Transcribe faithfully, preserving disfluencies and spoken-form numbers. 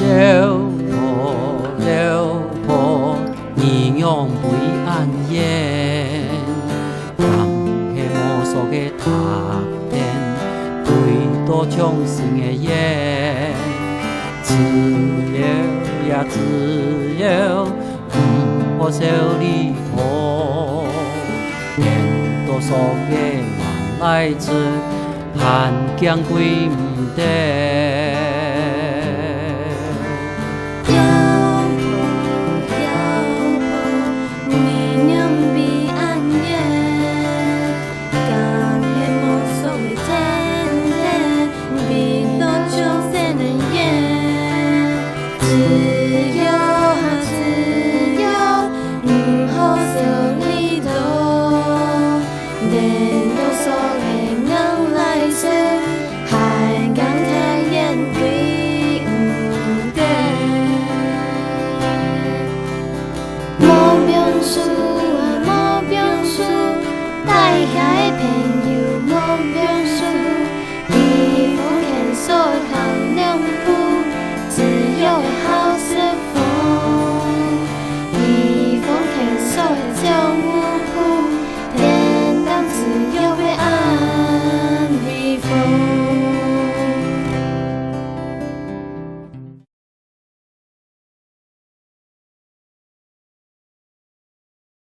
老婆，老婆，你仰會恁遠？敢係無數个他人，飛到像星个煙。自由呀，自由，毋好愁離開。見到爽个人來出， 還驚歸毋得。老婆，老婆，你仰會恁遠？敢係無數个天天，飛到像星个煙。自由啊，自由，毋好愁離開。 等到所有人來說，還驚太遠歸毋得。無放手啊，無放手，大海